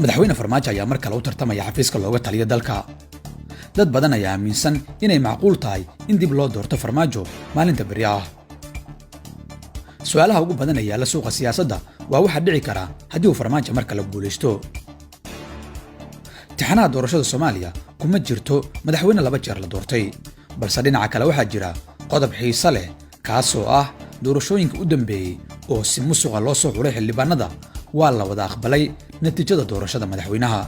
Madaxweyne Farmaajo ayaa mar kale u tartamaya xafiiska looga taliya dalka. Dad badan ayaa aaminsan inay macquul tahay in dib loo doorto Farmaajo maalinta berri ah. Su-aalaha ugu badan ee yaalla suuqa siyaasadda waa waxa dhici kara haddii uu Farmaajo mar kale guulaysto. Tixanaha doorashada Soomaaliya kuma jirto madaxweyne laba jeer la doortay, balse dhinaca kale waxaa jira qodob xiise leh, kaasoo ah doorashooyinka u dambeeyey oo si musuqa loo soo xulay xildhibaanada. Waa la wada aqbalay natiijada doorashada madaxweynaha.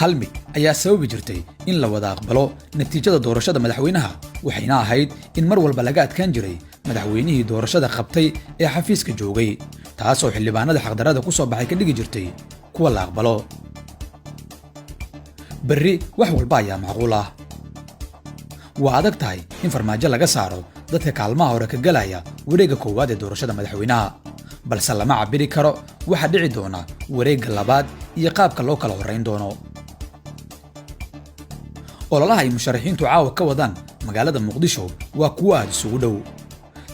Hal mid ayaa sababi jirtay in la wada aqbalo natiijada doorashada madaxweynaha, waxayna ahayd in mar walba laga adkaan jiray madaxweynihii doorashada qabtay ee xafiiska joogay, taasoo xildhibaanada xaqdarrada ku soo baxay ka dhigi jirtay kuwa la aqbalo. Berri wax walba ayaa macquul ah. Waa adag tahay in Farmaajo laga saaro dadka kaalmaha hore ka galaya wareegga koowaad ee doorashada madaxweynaha, balse lama cabiri karo waxa dhici doona wareegga labaad iyo qaabka loo kala horrayn doono. Ololaha ay musharaxiintu caawa ka wadaan magaalada Muqdisho waa kuwo aad isugu dhow,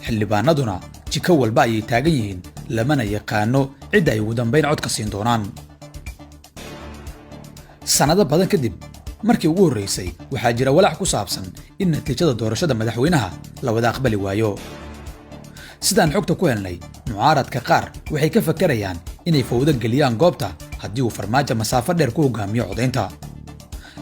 xildhibaanaduna jiko walba ayay taagan yihiin, lamana yaqaano cidda ay ugu dambayn codka siin doonaan. Sannado badan kadib markii ugu horraysay, waxaa jira walaac ku saabsan in natiijada doorashada madaxweynaha la wada aqbali waayo. Sidaan xogta ku helnay, mucaaradka qaar waxay ka fakarayaan inay fawdo geliyaan goobta haddii uu Farmaajo masaafo dheer ku hogaamiyo codaynta.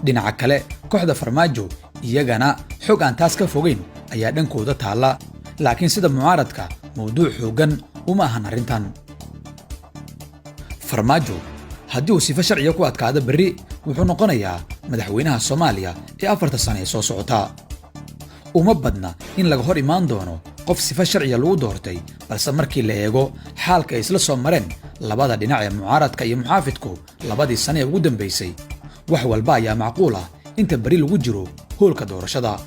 Dhinaca kale, kooxda Farmaajo iyagana xog aan taas ka fogeyn ayaa dhankooda taalla, laakiin sida mucaaradka mawduuc xooggan uma ahan arrintan. Farmaajo haddii uu sifo sharciga ku adkaado berri, wuxuu noqonayaa madaxweynaha Soomaaliya ee 4ta sano ee soo socota. Uma badna in laga hor imaan doono qof sifo sharciga lagu doortay, balse markii la eego xaalka ay isla soo mareen labada dhinac ee mucaaradka iyo muxaafidku labadii sane ee ugu dambaysay, wax walba ayaa macquul ah inta beri lagu jiro hoolka doorashada.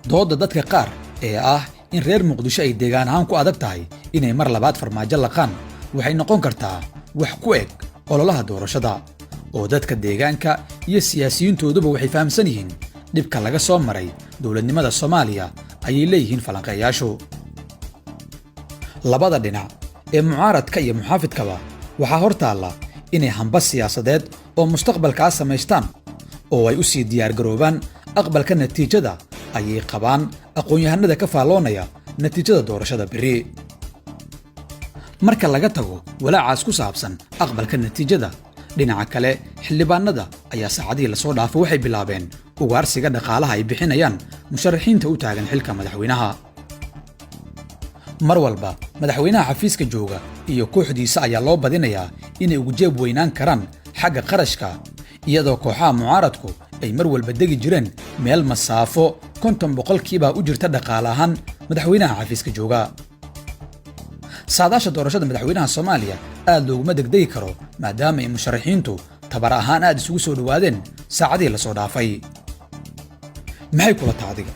Doodda dadka qaar ee ah in reer Muqdisho ay deegaan ahaan ku adag tahay inay mar labaad Farmaajo laqaan waxay noqon kartaa wax ku eg ololaha doorashada, oo dadka deegaanka iyo siyaasiyiintooduba waxay fahamsan yihiin dhibka laga soo maray dowladnimada Soomaaliya, ayay leeyihiin falanqeeyaashu. Labada dhinac ee mucaaradka iyo muxaafidkaba waxaa hor taalla inay hamba siyaasadeed oo mustaqbalkaa samaystaan oo ay u sii diyaargaroobaan aqbalka natiijada, ayay qabaan aqoon-yahanada ka faalloonaya natiijada doorashada berri. Marka laga tago walaacaas ku saabsan aqbalka natiijada, dhinaca kale xildhibaanada ayaa saacadihii lasoo dhaafo waxay bilaabeen ugaarsiga dhaqaalaha ay bixinayaan musharaxiinta u taagan xilka madaxweynaha. Mar walba madaxweynaha xafiiska jooga iyo kooxdiisa ayaa loo badinayaa inay ugu jeeb weynaan karaan xagga qarashka, iyadoo kooxaha mucaaradku ay mar walba degi jireen meel masaafo 50% u jirta dhaqaale ahaan madaxweynaha xafiiska jooga. Saadaasha doorashada madaxweynaha Soomaaliya aad looguma degdegi karo, maadaama ay musharaxiintu tabar ahaan aad isugu soo dhowaadeen saacadihii lasoo dhaafay. Maxay kula taha adiga?